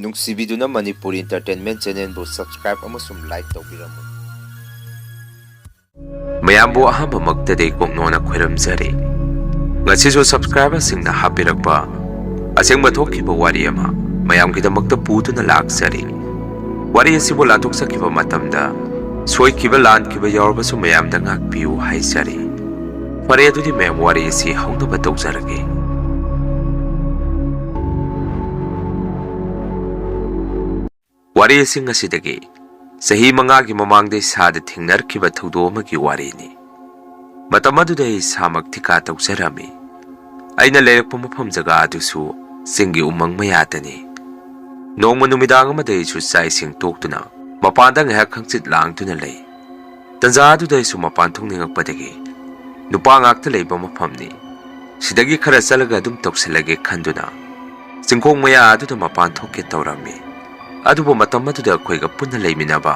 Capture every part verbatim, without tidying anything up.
ꯅꯨꯡꯁꯤꯕꯤꯗꯨꯅ Manipuri Entertainment Channelꯕꯨ subscribe ꯑꯃꯁꯨꯡ like ꯇꯧꯕꯤꯔꯝꯃꯨ꯫ ꯃꯌꯥꯝꯕꯨ ꯑꯍꯥꯟꯕꯃꯛꯇꯗꯤ ꯀꯣꯛꯅꯣꯅ ꯈꯣꯏꯔꯝꯖꯔꯤ꯫ ꯉꯁꯤꯁꯨ subscriberꯁꯤꯡꯅ ꯍꯥꯞꯄꯤꯔꯛꯄ ꯑꯁꯦꯡꯕ ꯊꯣꯛꯈꯤꯕ ꯋꯥꯔꯤ ꯑꯃ ꯃꯌꯥꯝꯒꯤꯗꯃꯛꯇ ꯄꯨꯗꯨꯅ ꯂꯥꯛꯆꯔꯤ꯫ ꯋꯥꯔꯤ ꯑꯁꯤꯕꯨ ꯂꯥꯟꯊꯣꯛꯆꯈꯤꯕ ꯃꯇꯝꯗ ꯁꯣꯏꯈꯤꯕ ꯂꯥꯟꯈꯤꯕ ꯌꯥꯎꯔꯕꯁꯨ ꯃꯌꯥꯝꯗ ꯉꯥꯛꯄꯤꯌꯨ ꯍꯥꯏꯖꯔꯤ꯫ ꯐꯔꯦ, ꯑꯗꯨꯗꯤ ꯃꯌꯥꯝ ꯋꯥꯔꯤ ꯑꯁꯤ ꯍꯧꯅꯕ ꯇꯧꯖꯔꯒꯦ꯫ ꯋꯥꯔꯤ ꯑꯁꯤ ꯉꯁꯤꯗꯒꯤ ꯆꯍꯤ ꯃꯉꯥꯒꯤ ꯃꯃꯥꯡꯗ ꯏꯁꯥꯗ ꯊꯦꯡꯅꯔꯛꯈꯤꯕ ꯊꯧꯗꯣꯛ ꯑꯃꯒꯤ ꯋꯥꯔꯤꯅꯤ꯫ ꯃꯇꯝ ꯑꯗꯨꯗ ꯑꯩ ꯏꯁꯥꯃꯛ ꯊꯤꯀꯥ ꯇꯧꯖꯔꯝꯃꯤ꯫ ꯑꯩꯅ ꯂꯩꯔꯛꯄ ꯃꯐꯝ ꯖꯒꯥ ꯑꯗꯨꯁꯨ ꯆꯤꯡꯒꯤ ꯎꯃꯪ ꯃꯌꯥꯗꯅꯤ꯫ ꯅꯣꯡꯃ ꯅꯨꯃꯤꯗꯥꯡ ꯑꯃꯗ ꯑꯩꯁꯨ ꯆꯥꯛ ꯏꯁꯤꯡ ꯇꯣꯛꯇꯨꯅ ꯃꯄꯥꯟꯗ ꯉꯥꯏꯍꯥꯛ ꯍꯪꯆꯤꯠ ꯂꯥꯡꯗꯨꯅ ꯂꯩ꯫ ꯇꯟꯖꯥ ꯑꯗꯨꯗ ꯑꯩꯁꯨ ꯃꯄꯥꯟ ꯊꯣꯛꯅꯤꯡꯉꯛꯄꯗꯒꯤ, ꯅꯨꯄꯥ ꯉꯥꯛꯇ ꯂꯩꯕ ꯃꯐꯝꯅꯤ, ꯁꯤꯗꯒꯤ ꯈꯔ ꯆꯠꯂꯒ ꯑꯗꯨꯝ ꯇꯧꯁꯜꯂꯒꯦ ꯈꯟꯗꯨꯅ ꯆꯤꯡꯈꯣꯡ ꯃꯌꯥ ꯑꯗꯨꯗ ꯃꯄꯥꯟ ꯊꯣꯛꯀꯦ ꯇꯧꯔꯝꯃꯤ꯫ ꯑꯗꯨꯕꯨ ꯃꯇꯝ ꯑꯗꯨꯗ ꯑꯩꯈꯣꯏꯒ ꯄꯨꯟꯅ ꯂꯩꯃꯤꯟꯅꯕ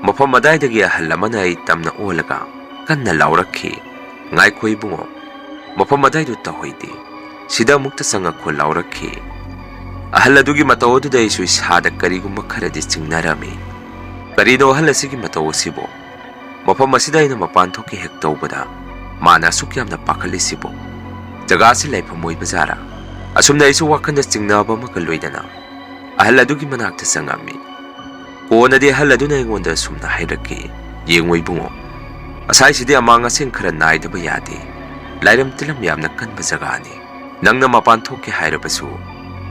ꯃꯐꯝ ꯑꯗꯥꯏꯗꯒꯤ ꯑꯍꯜ ꯑꯃꯅ ꯑꯩ ꯇꯝꯅ ꯑꯣꯜꯂꯒ ꯀꯟꯅ ꯂꯥꯎꯔꯛꯈꯤ, "ꯉꯥꯏꯈꯣ ꯏꯕꯨꯡꯉꯣ, ꯃꯐꯝ ꯑꯗꯥꯏꯗꯨ ꯇꯧꯍꯩꯗꯦ, ꯁꯤꯗ ꯑꯃꯨꯛꯇ ꯆꯪꯉꯛꯈꯣ" ꯂꯥꯎꯔꯛꯈꯤ꯫ ꯑꯍꯜ ꯑꯗꯨꯒꯤ ꯃꯇꯧ ꯑꯗꯨꯗ ꯑꯩꯁꯨ ꯏꯁꯥꯗ ꯀꯔꯤꯒꯨꯝꯕ ꯈꯔꯗꯤ ꯆꯤꯡꯅꯔꯝꯃꯤ꯫ ꯀꯔꯤꯅꯣ ꯑꯍꯜ ꯑꯁꯤꯒꯤ ꯃꯇꯧ ꯑꯁꯤꯕꯨ? ꯃꯐꯝ ꯑꯁꯤꯗ ꯑꯩꯅ ꯃꯄꯥꯟ ꯊꯣꯛꯀꯦ ꯍꯦꯛ ꯇꯧꯕꯗ ꯃꯥꯅ ꯑꯁꯨꯛ ꯌꯥꯝꯅ ꯄꯥꯈꯠꯂꯤꯁꯤꯕꯨ? ꯖꯒꯥ ꯑꯁꯤ ꯂꯩꯐꯝ ꯑꯣꯏꯕ ꯖꯥꯔꯥ? ꯑꯁꯨꯝꯅ ꯑꯩꯁꯨ ꯋꯥꯈꯜꯗ ꯆꯤꯡꯅꯕ ꯑꯃꯒ ꯂꯣꯏꯅꯅ ꯑꯍꯜ ꯑꯗꯨꯒꯤ ꯃꯅꯥꯛꯇ ꯆꯪꯉꯝꯃꯤ꯫ ꯀꯣꯟꯅꯗꯤ ꯑꯍꯜ ꯑꯗꯨꯅ ꯑꯩꯉꯣꯟꯗ ꯑꯁꯨꯝꯅ ꯍꯥꯏꯔꯛꯈꯤ, "ꯌꯦꯡꯉꯨ ꯏꯕꯨꯡꯉꯣ, ꯉꯁꯥꯏꯁꯤꯗꯤ ꯑꯃꯥꯡ ꯑꯁꯦꯡ ꯈꯔ ꯅꯥꯏꯗꯕ ꯌꯥꯗꯦ, ꯂꯥꯏꯔꯝ ꯇꯤꯜꯂꯝ ꯌꯥꯝꯅ ꯀꯟꯕ ꯖꯒꯥꯅꯤ꯫ ꯅꯪꯅ ꯃꯄꯥꯟ ꯊꯣꯛꯀꯦ ꯍꯥꯏꯔꯕꯁꯨ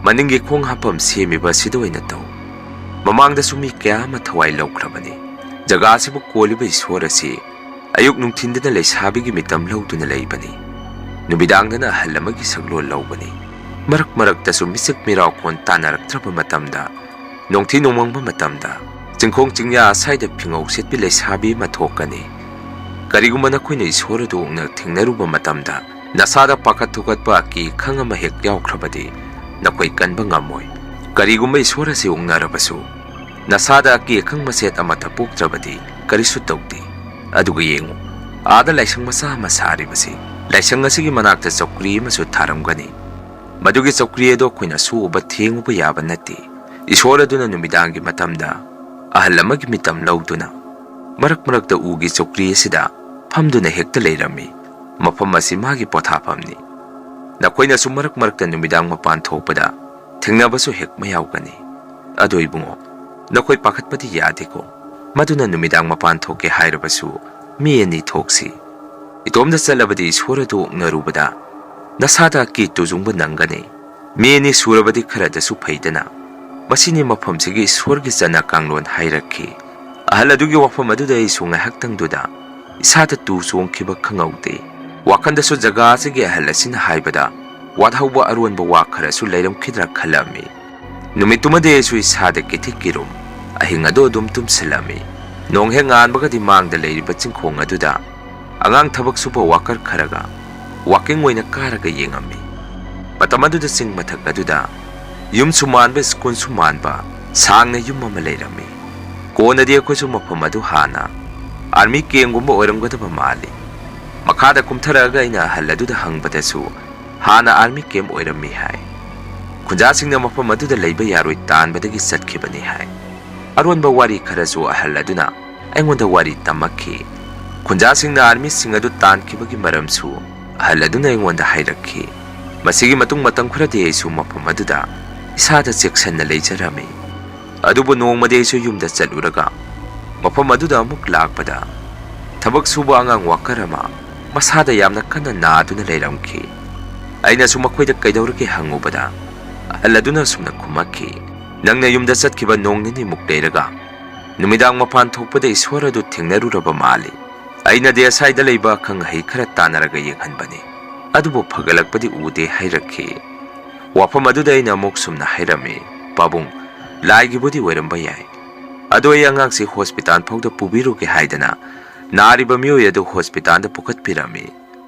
ꯃꯅꯤꯡꯒꯤ ꯈꯣꯡ ꯍꯥꯞꯐꯝ ꯁꯦꯝꯃꯤꯕ ꯑꯁꯤꯗ ꯑꯣꯏꯅ ꯇꯧ꯫ ꯃꯃꯥꯡꯗꯁꯨ ꯃꯤ ꯀꯌꯥ ꯑꯃ ꯊꯋꯥꯏ ꯂꯧꯈ꯭ꯔꯕꯅꯤ꯫ ꯖꯒꯥ ꯑꯁꯤꯕꯨ ꯀꯣꯜꯂꯤꯕ ꯏꯁꯣꯔ ꯑꯁꯤ ꯑꯌꯨꯛ ꯅꯨꯡꯊꯤꯟꯗꯅ ꯂꯩꯁꯥꯕꯤꯒꯤ ꯃꯤꯇꯝ ꯂꯧꯗꯨꯅ ꯂꯩꯕꯅꯤ, ꯅꯨꯃꯤꯗꯥꯡꯗꯅ ꯑꯍꯜ ꯑꯃꯒꯤ ꯁꯛꯂꯣꯟ ꯂꯧꯕꯅꯤ꯫ ꯃꯔꯛ ꯃꯔꯛꯇꯁꯨ ꯃꯤꯆꯤꯛ ꯃꯤꯔꯥꯎꯈꯣꯟ ꯇꯥꯅꯔꯛꯇ꯭ꯔꯕ ꯃꯇꯝꯗ, ꯅꯣꯡꯊꯤ ꯅꯣꯡꯃꯪꯕ ꯃꯇꯝꯗ ꯆꯤꯡꯈꯣꯡ ꯆꯤꯡꯌꯥ ꯑꯁꯥꯏꯗ ꯐꯤꯉꯧ ꯁꯦꯠꯄꯤ ꯂꯩꯁꯥꯕꯤ ꯑꯃ ꯊꯣꯛꯀꯅꯤ꯫ ꯀꯔꯤꯒꯨꯝꯕ ꯅꯈꯣꯏꯅ ꯏꯁꯣꯔ ꯑꯗꯨ ꯎꯛꯅ ꯊꯦꯡꯅꯔꯨꯕ ꯃꯇꯝꯗ ꯅꯁꯥꯗ ꯄꯥꯈꯠ ꯊꯨꯀꯠꯄ ꯑꯀꯤ ꯑꯈꯪ ꯑꯃ ꯍꯦꯛ ꯌꯥꯎꯈ꯭ꯔꯕꯗꯤ ꯅꯈꯣꯏ ꯀꯟꯕ ꯉꯝꯃꯣꯏ꯫ ꯀꯔꯤꯒꯨꯝꯕ ꯏꯁꯣꯔ ꯑꯁꯤ ꯎꯛꯅꯔꯕꯁꯨ ꯅꯁꯥꯗ ꯑꯀꯤ ꯑꯈꯪ ꯃꯁꯦꯠ ꯑꯃꯠꯇ ꯄꯣꯛꯇ꯭ꯔꯕꯗꯤ ꯀꯔꯤꯁꯨ ꯇꯧꯗꯦ꯫ ꯑꯗꯨꯒ ꯌꯦꯡꯉꯨ, ꯑꯥꯗ ꯂꯥꯏꯁꯪ ꯃꯆꯥ ꯑꯃ ꯁꯥꯔꯤꯕꯁꯤ, ꯂꯥꯏꯁꯪ ꯑꯁꯤꯒꯤ ꯃꯅꯥꯛꯇ ꯆꯧꯀ꯭ꯔꯤ ꯑꯃꯁꯨ ꯊꯥꯔꯝꯒꯅꯤ꯫ ꯃꯗꯨꯒꯤ ꯆꯧꯀ꯭ꯔꯤ ꯑꯗꯨ ꯑꯩꯈꯣꯏꯅ ꯁꯨ ꯎꯕ ꯊꯦꯡꯉꯨꯕ ꯌꯥꯕ ꯅꯠꯇꯦ꯫ ꯏꯁꯣꯔ ꯑꯗꯨꯅ ꯅꯨꯃꯤꯗꯥꯡꯒꯤ ꯃꯇꯝꯗ ꯑꯍꯜ ꯑꯃꯒꯤ ꯃꯤꯇꯝ ꯂꯧꯗꯨꯅ ꯃꯔꯛ ꯃꯔꯛꯇ ꯎꯒꯤ ꯆꯧꯀ꯭ꯔꯤ ꯑꯁꯤꯗ ꯐꯝꯗꯨꯅ ꯍꯦꯛꯇ ꯂꯩꯔꯝꯃꯤ꯫ ꯃꯐꯝ ꯑꯁꯤ ꯃꯥꯒꯤ ꯄꯣꯊꯥꯐꯝꯅꯤ꯫ ꯅꯈꯣꯏꯅꯁꯨ ꯃꯔꯛ ꯃꯔꯛꯇ ꯅꯨꯃꯤꯗꯥꯡ ꯃꯄꯥꯟ ꯊꯣꯛꯄꯗ ꯊꯦꯡꯅꯕꯁꯨ ꯍꯦꯛ ꯃꯌꯥꯎꯒꯅꯤ꯫ ꯑꯗꯣ ꯏꯕꯨꯡꯉꯣ, ꯅꯈꯣꯏ ꯄꯥꯈꯠꯄꯗꯤ ꯌꯥꯗꯦꯀꯣ꯫ ꯃꯗꯨꯅ ꯅꯨꯃꯤꯗꯥꯡ ꯃꯄꯥꯟ ꯊꯣꯛꯀꯦ ꯍꯥꯏꯔꯕꯁꯨ ꯃꯤ ꯑꯅꯤ ꯊꯣꯛꯁꯤ꯫ ꯏꯇꯣꯝꯗ ꯆꯠꯂꯕꯗꯤ ꯏꯁꯣꯔ ꯑꯗꯨ ꯑꯣꯛꯅꯔꯨꯕꯗ ꯅꯁꯥꯗ ꯑꯀꯤ ꯇꯨꯖꯨꯡꯕ ꯅꯪꯒꯅꯤ꯫ ꯃꯤ ꯑꯅꯤ ꯁꯨꯔꯕꯗꯤ ꯈꯔꯗꯁꯨ ꯐꯩꯗꯅ꯫ ꯃꯁꯤꯅꯤ ꯃꯐꯝꯁꯤꯒꯤ ꯏꯁꯣꯔꯒꯤ ꯆꯠꯅ ꯀꯥꯡꯂꯣꯟ ꯍꯥꯏꯔꯛꯈꯤ꯫ ꯑꯍꯜ ꯑꯗꯨꯒꯤ ꯋꯥꯐꯝ ꯑꯗꯨꯗ ꯑꯩꯁꯨ ꯉꯥꯏꯍꯥꯛꯇꯪꯗꯨꯗ ꯏꯁꯥꯗ ꯇꯨ ꯆꯣꯡꯈꯤꯕ ꯈꯪꯍꯧꯗꯦ꯫ ꯋꯥꯈꯟꯗꯁꯨ ꯖꯒꯥ ꯑꯁꯤꯒꯤ ꯑꯍꯜ ꯑꯁꯤꯅ ꯍꯥꯏꯕꯗ ꯋꯥꯠꯍꯧꯕ ꯑꯔꯣꯟꯕ ꯋꯥ ꯈꯔꯁꯨ ꯂꯩꯔꯝꯈꯤꯗ꯭ꯔꯥ ꯈꯜꯂꯝꯃꯤ꯫ ꯅꯨꯃꯤꯠꯇꯨꯃꯗꯤ ꯑꯩꯁꯨ ꯏꯁꯥꯗ ꯀꯤꯊꯤ ꯀꯤꯔꯨꯝ, ꯑꯍꯤꯡ ꯑꯗꯨ ꯑꯗꯨꯝ ꯇꯨꯝꯁꯤꯜꯂꯝꯃꯤ꯫ ꯅꯣꯡ ꯍꯦꯛ ꯉꯥꯟꯕꯒꯗꯤ ꯃꯥꯡꯗ ꯂꯩꯔꯤꯕ ꯆꯤꯡꯈꯣꯡ ꯑꯗꯨꯗ ꯑꯉꯥꯡ ꯊꯕꯛ ꯁꯨꯕ ꯋꯥꯀꯔ ꯈꯔꯒ ꯋꯥꯀꯤꯡ ꯑꯣꯏꯅ ꯀꯥꯔꯒ ꯌꯦꯡꯉꯝꯃꯤ꯫ ꯃꯇꯝ ꯑꯗꯨꯗ ꯆꯤꯡ ꯃꯊꯛ ꯑꯗꯨꯗ ꯌꯨꯝꯁꯨ ꯃꯥꯟꯕ, ꯁ꯭ꯀꯨꯜꯁꯨ ꯃꯥꯟꯕ ꯁꯥꯡꯅ ꯌꯨꯝ ꯑꯃ ꯂꯩꯔꯝꯃꯤ꯫ ꯀꯣꯟꯅꯗꯤ ꯑꯩꯈꯣꯏꯁꯨ ꯃꯐꯝ ꯑꯗꯨ ꯍꯥꯟꯅ ꯑꯥꯔꯃꯤ ꯀꯦꯝꯒꯨꯝꯕ ꯑꯣꯏꯔꯝꯒꯗꯕ ꯃꯥꯜꯂꯤ꯫ ꯃꯈꯥꯗ ꯀꯨꯝꯊꯔꯛꯑꯒ ꯑꯩꯅ ꯑꯍꯜ ꯑꯗꯨꯗ ꯍꯪꯕꯗꯁꯨ ꯍꯥꯟꯅ ꯑꯥꯔꯃꯤ ꯀꯦꯝ ꯑꯣꯏꯔꯝꯃꯤ ꯍꯥꯏ꯫ ꯈꯨꯟꯖꯥꯁꯤꯡꯅ ꯃꯐꯝ ꯑꯗꯨꯗ ꯂꯩꯕ ꯌꯥꯔꯣꯏ ꯇꯥꯟꯕꯗꯒꯤ ꯆꯠꯈꯤꯕꯅꯤ ꯍꯥꯏ꯫ ꯑꯔꯣꯟꯕ ꯋꯥꯔꯤ ꯈꯔꯁꯨ ꯑꯍꯜ ꯑꯗꯨꯅ ꯑꯩꯉꯣꯟꯗ ꯋꯥꯔꯤ ꯇꯝꯃꯛꯈꯤ꯫ ꯈꯨꯟꯖꯥꯁꯤꯡꯅ ꯑꯥꯔꯃꯤꯁꯤꯡ ꯑꯗꯨ ꯇꯥꯟꯈꯤꯕꯒꯤ ꯃꯔꯝꯁꯨ ꯑꯍꯜ ꯑꯗꯨꯅ ꯑꯩꯉꯣꯟꯗ ꯍꯥꯏꯔꯛꯈꯤ꯫ ꯃꯁꯤꯒꯤ ꯃꯇꯨꯡ ꯃꯇꯝ ꯈꯔꯗꯤ ꯑꯩꯁꯨ ꯃꯐꯝ ꯑꯗꯨꯗ ꯏꯁꯥꯗ ꯆꯦꯛꯁꯤꯟꯅ ꯂꯩꯖꯔꯝꯃꯤ꯫ ꯑꯗꯨꯕꯨ ꯅꯣꯡꯃꯗꯤ ꯑꯩꯁꯨ ꯌꯨꯝꯗ ꯆꯠꯂꯨꯔꯒ ꯃꯐꯝ ꯑꯗꯨꯗ ꯑꯃꯨꯛ ꯂꯥꯛꯄꯗ ꯊꯕꯛ ꯁꯨꯕ ꯑꯉꯥꯡ ꯋꯥꯀꯔ ꯑꯃ ꯃꯁꯥꯗ ꯌꯥꯝꯅ ꯀꯟꯅ ꯅꯥꯗꯨꯅ ꯂꯩꯔꯝꯈꯤ꯫ ꯑꯩꯅꯁꯨ ꯃꯈꯣꯏꯗ ꯀꯩꯗꯧꯔꯒꯦ ꯍꯪꯉꯨꯕꯗ ꯑꯍꯜ ꯑꯗꯨꯅ ꯑꯁꯨꯝꯅ ꯈꯨꯝꯃꯛꯈꯤ, "ꯅꯪꯅ ꯌꯨꯝꯗ ꯆꯠꯈꯤꯕ ꯅꯣꯡ ꯅꯤꯅꯤꯃꯨꯛ ꯂꯩꯔꯒ ꯅꯨꯃꯤꯗꯥꯡ ꯃꯄꯥꯟ ꯊꯣꯛꯄꯗ ꯏꯁꯣꯔ ꯑꯗꯨ ꯊꯦꯡꯅꯔꯨꯔꯕ ꯃꯥꯜꯂꯤ꯫ ꯑꯩꯅꯗꯤ ꯑꯁꯥꯏꯗ ꯂꯩꯕ ꯑꯈꯪ ꯑꯍꯩ ꯈꯔ ꯇꯥꯟꯅꯔꯒ ꯌꯦꯡꯍꯟꯕꯅꯤ, ꯑꯗꯨꯕꯨ ꯐꯒꯠꯂꯛꯄꯗꯤ ꯎꯗꯦ" ꯍꯥꯏꯔꯛꯈꯤ꯫ ꯋꯥꯐꯝ ꯑꯗꯨꯗ ꯑꯩꯅ ꯑꯃꯨꯛ ꯁꯨꯝꯅ ꯍꯥꯏꯔꯝꯃꯤ, "ꯄꯥꯕꯨꯡ, ꯂꯥꯏꯒꯤꯕꯨꯗꯤ ꯑꯣꯏꯔꯝꯕ ꯌꯥꯏ, ꯑꯗꯣ ꯑꯩ ꯑꯉꯥꯡꯁꯤ ꯍꯣꯁꯄꯤꯇꯥꯜ ꯐꯥꯎꯗ ꯄꯨꯕꯤꯔꯨꯒꯦ" ꯍꯥꯏꯗꯅ ꯅꯥꯔꯤꯕ ꯃꯤꯑꯣꯏ ꯑꯗꯨ ꯍꯣꯁꯄꯤꯇꯥꯜꯗ ꯄꯨꯈꯠꯄꯤꯔꯝꯃꯤ꯫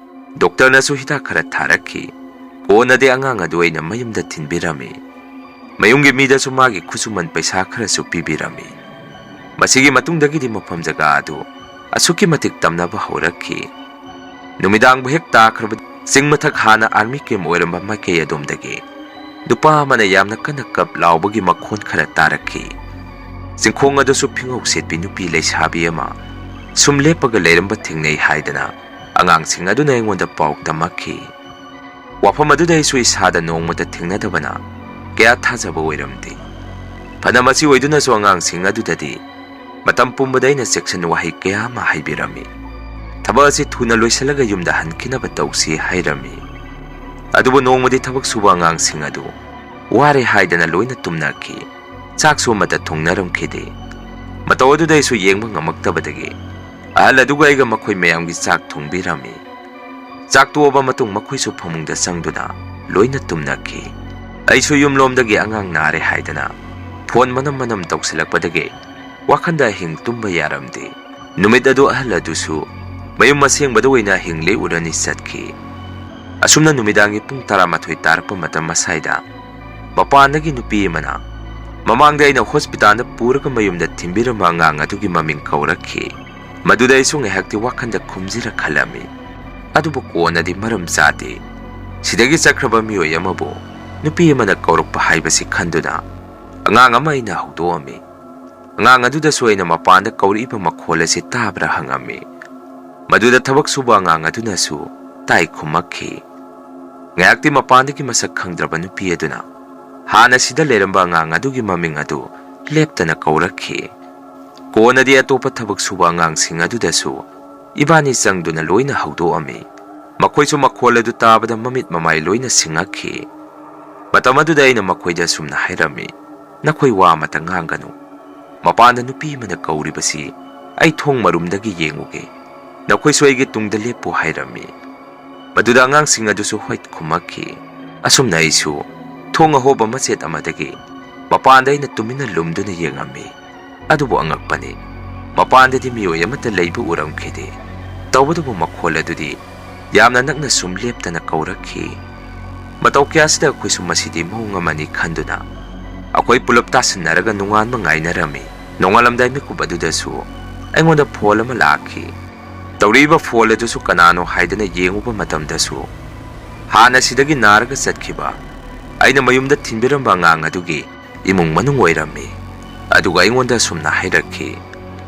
ꯗꯣꯛꯇꯔꯅꯁꯨ ꯍꯤꯗꯥꯛ ꯈꯔ ꯊꯥꯔꯛꯈꯤ꯫ ꯀꯣꯟꯅꯗꯤ ꯑꯉꯥꯡ ꯑꯗꯨ ꯑꯩꯅ ꯃꯌꯨꯝꯗ ꯊꯤꯟꯕꯤꯔꯝꯃꯤ꯫ ꯃꯌꯨꯝꯒꯤ ꯃꯤꯗꯁꯨ ꯃꯥꯒꯤ ꯈꯨꯠꯁꯨꯃꯟ ꯄꯩꯁꯥ ꯈꯔꯁꯨ ꯄꯤꯕꯤꯔꯝꯃꯤ꯫ ꯃꯁꯤꯒꯤ ꯃꯇꯨꯡꯗꯒꯤꯗꯤ ꯃꯐꯝ ꯖꯒꯥ ꯑꯗꯨ ꯑꯁꯨꯛꯀꯤ ꯃꯇꯤꯛ ꯇꯝꯅꯕ ꯍꯧꯔꯛꯈꯤ꯫ ꯅꯨꯃꯤꯗꯥꯡꯕꯨ ꯍꯦꯛ ꯇꯥꯈ꯭ꯔꯕ ꯆꯤꯡ ꯃꯊꯛ ꯍꯥꯟꯅ ꯑꯥꯔꯃꯤ ꯀꯦꯝ ꯑꯣꯏꯔꯝꯕ ꯃꯥꯏꯀꯩ ꯑꯗꯣꯝꯗꯒꯤ ꯅꯨꯄꯥ ꯑꯃꯅ ꯌꯥꯝꯅ ꯀꯟꯅ ꯀꯞ ꯂꯥꯎꯕꯒꯤ ꯃꯈꯣꯟ ꯈꯔ ꯇꯥꯔꯛꯈꯤ꯫ ꯆꯤꯡꯈꯣꯡ ꯑꯗꯨꯁꯨ ꯐꯤꯉꯧ ꯁꯦꯠꯄꯤ ꯅꯨꯄꯤ ꯂꯩꯁꯥꯕꯤ ꯑꯃ ꯁꯨꯝ ꯂꯦꯞꯄꯒ ꯂꯩꯔꯝꯕ ꯊꯦꯡꯅꯩ ꯍꯥꯏꯗꯅ ꯑꯉꯥꯡꯁꯤꯡ ꯑꯗꯨꯅ ꯑꯩꯉꯣꯟꯗ ꯄꯥꯎ ꯇꯝꯃꯛꯈꯤ꯫ ꯋꯥꯐꯝ ꯑꯗꯨꯗ ꯑꯩꯁꯨ ꯏꯁꯥꯗ ꯅꯣꯡꯃꯇ ꯊꯦꯡꯅꯗꯕꯅ ꯀꯌꯥ ꯊꯥꯖꯕ ꯑꯣꯏꯔꯝꯗꯦ꯫ ꯐꯅ ꯃꯁꯤ ꯑꯣꯏꯗꯨꯅꯁꯨ ꯑꯉꯥꯡꯁꯤꯡ ꯑꯗꯨꯗꯗꯤ ꯃꯇꯝ ꯄꯨꯝꯕꯗ ꯑꯩꯅ ꯆꯦꯛꯁꯤꯟ ꯋꯥꯍꯩ ꯀꯌꯥ ꯑꯃ ꯍꯥꯏꯕꯤꯔꯝꯃꯤ꯫ ꯊꯕꯛ ꯑꯁꯤ ꯊꯨꯅ ꯂꯣꯏꯁꯤꯜꯂꯒ ꯌꯨꯝꯗ ꯍꯟꯈꯤꯅꯕ ꯇꯧꯁꯤ ꯍꯥꯏꯔꯝꯃꯤ꯫ ꯑꯗꯨꯕꯨ ꯅꯣꯡꯃꯗꯤ ꯊꯕꯛ ꯁꯨꯕ ꯑꯉꯥꯡꯁꯤꯡ ꯑꯗꯨ ꯋꯥꯔꯦ ꯍꯥꯏꯗꯅ ꯂꯣꯏꯅ ꯇꯨꯝꯅꯈꯤ꯫ ꯆꯥꯛꯁꯨ ꯑꯃꯠꯇ ꯊꯣꯡꯅꯔꯝꯈꯤꯗꯦ꯫ ꯃꯇꯧ ꯑꯗꯨꯗ ꯑꯩꯁꯨ ꯌꯦꯡꯕ ꯉꯝꯃꯛꯇꯕꯗꯒꯤ ꯑꯍꯜ ꯑꯗꯨꯒ ꯑꯩꯒ ꯃꯈꯣꯏ ꯃꯌꯥꯝꯒꯤ ꯆꯥꯛ ꯊꯣꯡꯕꯤꯔꯝꯃꯤ꯫ ꯆꯥꯛ ꯇꯣꯛꯑꯕ ꯃꯇꯨꯡ ꯃꯈꯣꯏꯁꯨ ꯐꯃꯨꯡꯗ ꯆꯪꯗꯨꯅ ꯂꯣꯏꯅ ꯇꯨꯝꯅꯈꯤ꯫ ꯑꯩꯁꯨ ꯌꯨꯝꯂꯣꯝꯗꯒꯤ ꯑꯉꯥꯡ ꯅꯥꯔꯦ ꯍꯥꯏꯗꯅ ꯐꯣꯟ ꯃꯅꯝ ꯃꯅꯝ ꯇꯧꯁꯤꯜꯂꯛꯄꯗꯒꯤ ꯋꯥꯈꯟꯗ ꯑꯍꯤꯡ ꯇꯨꯝꯕ ꯌꯥꯔꯝꯗꯦ꯫ ꯅꯨꯃꯤꯠ ꯑꯗꯨ ꯑꯍꯜ ꯑꯗꯨꯁꯨ ꯃꯌꯨꯝ ꯑꯁꯦꯡꯕꯗ ꯑꯣꯏꯅ ꯑꯍꯤꯡ ꯂꯦꯛꯎꯔꯅꯤ ꯆꯠꯈꯤ꯫ ꯑꯁꯨꯝꯅ ꯅꯨꯃꯤꯗꯥꯡꯒꯤ ꯄꯨꯡ ꯇꯔꯥꯃꯥꯊꯣꯏ ꯇꯥꯔꯛꯄ ꯃꯇꯝ ꯑꯁꯥꯏꯗ ꯃꯄꯥꯟꯗꯒꯤ ꯅꯨꯄꯤ ꯑꯃꯅ ꯃꯃꯥꯡꯗ ꯑꯩꯅ ꯍꯣꯁꯄꯤꯇꯥꯜꯗ ꯄꯨꯔꯒ ꯃꯌꯨꯝꯗ ꯊꯤꯟꯕꯤꯔꯝꯕ ꯑꯉꯥꯡ ꯑꯗꯨꯒꯤ ꯃꯃꯤꯡ ꯀꯧꯔꯛꯈꯤ꯫ ꯃꯗꯨꯗ ꯑꯩꯁꯨ ꯉꯥꯏꯍꯥꯛꯇꯤ ꯋꯥꯈꯟꯗ ꯈꯨꯝꯖꯤꯔ ꯈꯜꯂꯝꯃꯤ꯫ ꯑꯗꯨꯕꯨ ꯀꯣꯟꯅꯗꯤ ꯃꯔꯝ ꯆꯥꯗꯦ꯫ ꯁꯤꯗꯒꯤ ꯆꯠꯈ꯭ꯔꯕ ꯃꯤꯑꯣꯏ ꯑꯃꯕꯨ ꯅꯨꯄꯤ ꯑꯃꯅ ꯀꯧꯔꯛꯄ ꯍꯥꯏꯕꯁꯤ ꯈꯟꯗꯨꯅ ꯑꯉꯥꯡ ꯑꯃ ꯑꯩꯅ ꯍꯧꯗꯣꯛꯑꯝꯃꯤ꯫ ꯑꯉꯥꯡ ꯑꯗꯨꯗꯁꯨ ꯑꯩꯅ ꯃꯄꯥꯟꯗ ꯀꯧꯔꯛꯏꯕ ꯃꯈꯣꯜ ꯑꯁꯤ ꯇꯥꯕ꯭ꯔꯥ ꯍꯪꯉꯝꯃꯤ꯫ ꯃꯗꯨꯗ ꯊꯕꯛ ꯁꯨꯕ ꯑꯉꯥꯡ ꯑꯗꯨꯅꯁꯨ ꯇꯥꯏ ꯈꯨꯝꯃꯛꯈꯤ꯫ ꯉꯥꯏꯍꯥꯛꯇꯤ ꯃꯄꯥꯟꯗꯒꯤ ꯃꯁꯛ ꯈꯪꯗ꯭ꯔꯕ ꯅꯨꯄꯤ ꯑꯗꯨꯅ ꯍꯥꯟꯅ ꯁꯤꯗ ꯂꯩꯔꯝꯕ ꯑꯉꯥꯡ ꯑꯗꯨꯒꯤ ꯃꯃꯤꯡ ꯑꯗꯨ ꯂꯦꯞꯇꯅ ꯀꯧꯔꯛꯈꯤ꯫ ꯀꯣꯟꯅꯗꯤ ꯑꯇꯣꯞꯄ ꯊꯕꯛ ꯁꯨꯕ ꯑꯉꯥꯡꯁꯤꯡ ꯑꯗꯨꯗꯁꯨ ꯏꯕꯥꯅꯤ ꯆꯪꯗꯨꯅ ꯂꯣꯏꯅ ꯍꯧꯗꯣꯛꯑꯝꯃꯤ꯫ ꯃꯈꯣꯏꯁꯨ ꯃꯈꯣꯜ ꯑꯗꯨ ꯇꯥꯕꯗ ꯃꯃꯤꯠ ꯃꯃꯥꯏ ꯂꯣꯏꯅ ꯁꯤꯡꯉꯛꯈꯤ꯫ ꯃꯇꯝ ꯑꯗꯨꯗ ꯑꯩꯅ ꯃꯈꯣꯏꯗ ꯑꯁꯨꯝꯅ ꯍꯥꯏꯔꯝꯃꯤ, "ꯅꯈꯣꯏ ꯋꯥ ꯑꯃꯇ ꯉꯥꯡꯒꯅꯨ꯫ ꯃꯄꯥꯟꯗ ꯅꯨꯄꯤ ꯑꯃꯅ ꯀꯧꯔꯤꯕꯁꯤ ꯑꯩ ꯊꯣꯡ ꯃꯔꯨꯝꯗꯒꯤ ꯌꯦꯡꯉꯨꯒꯦ꯫ ꯅꯈꯣꯏꯁꯨ ꯑꯩꯒꯤ ꯇꯨꯡꯗ ꯂꯦꯞꯄꯨ" ꯍꯥꯏꯔꯝꯃꯤ꯫ ꯃꯗꯨꯗ ꯑꯉꯥꯡꯁꯤꯡ ꯑꯗꯨꯁꯨ ꯍꯣꯏ ꯈꯨꯝꯃꯛꯈꯤ꯫ ꯑꯁꯨꯝꯅ ꯑꯩꯁꯨ ꯊꯣꯡ ꯑꯍꯣꯕ ꯃꯆꯦꯠ ꯑꯃꯗꯒꯤ ꯃꯄꯥꯟꯗ ꯑꯩꯅ ꯇꯨꯃꯤꯟꯅ ꯂꯨꯝꯗꯨꯅ ꯌꯦꯡꯉꯝꯃꯤ꯫ ꯑꯗꯨꯕꯨ ꯑꯉꯛꯄꯅꯤ, ꯃꯄꯥꯟꯗꯗꯤ ꯃꯤꯑꯣꯏ ꯑꯃꯠꯇ ꯂꯩꯕ ꯎꯔꯝꯈꯤꯗꯦ꯫ ꯇꯧꯕꯇꯕꯨ ꯃꯈꯣꯜ ꯑꯗꯨꯗꯤ ꯌꯥꯝꯅ ꯅꯛꯅ ꯁꯨꯝ ꯂꯦꯞꯇꯅ ꯀꯧꯔꯛꯈꯤ꯫ ꯃꯇꯧ ꯀꯌꯥꯁꯤꯗ ꯑꯩꯈꯣꯏꯁꯨ ꯃꯁꯤꯗꯤ ꯃꯑꯣꯡ ꯑꯃꯅꯤ ꯈꯟꯗꯨꯅ ꯑꯩꯈꯣꯏ ꯄꯨꯂꯞ ꯇꯥꯁꯤꯟꯅꯔꯒ ꯅꯣꯡꯉꯥꯟꯕ ꯉꯥꯏꯅꯔꯝꯃꯤ꯫ ꯅꯣꯡꯉꯥꯜꯂꯝꯗꯥꯏ ꯃꯤꯀꯨꯞ ꯑꯗꯨꯗꯁꯨ ꯑꯩꯉꯣꯟꯗ ꯐꯣꯟ ꯑꯃ ꯂꯥꯛꯈꯤ꯫ ꯇꯧꯔꯛꯏꯕ ꯐꯣꯟ ꯑꯗꯨꯁꯨ ꯀꯅꯥꯅꯣ ꯍꯥꯏꯗꯅ ꯌꯦꯡꯉꯨꯕ ꯃꯇꯝꯗꯁꯨ ꯍꯥꯟꯅ ꯁꯤꯗꯒꯤ ꯅꯥꯔꯒ ꯆꯠꯈꯤꯕ ꯑꯩꯅ ꯃꯌꯨꯝꯗ ꯊꯤꯟꯕꯤꯔꯝꯕ ꯑꯉꯥꯡ ꯑꯗꯨꯒꯤ ꯏꯃꯨꯡ ꯃꯅꯨꯡ ꯑꯣꯏꯔꯝꯃꯤ꯫ ꯑꯗꯨꯒ ꯑꯩꯉꯣꯟꯗ ꯑꯁꯨꯝꯅ ꯍꯥꯏꯔꯛꯈꯤ,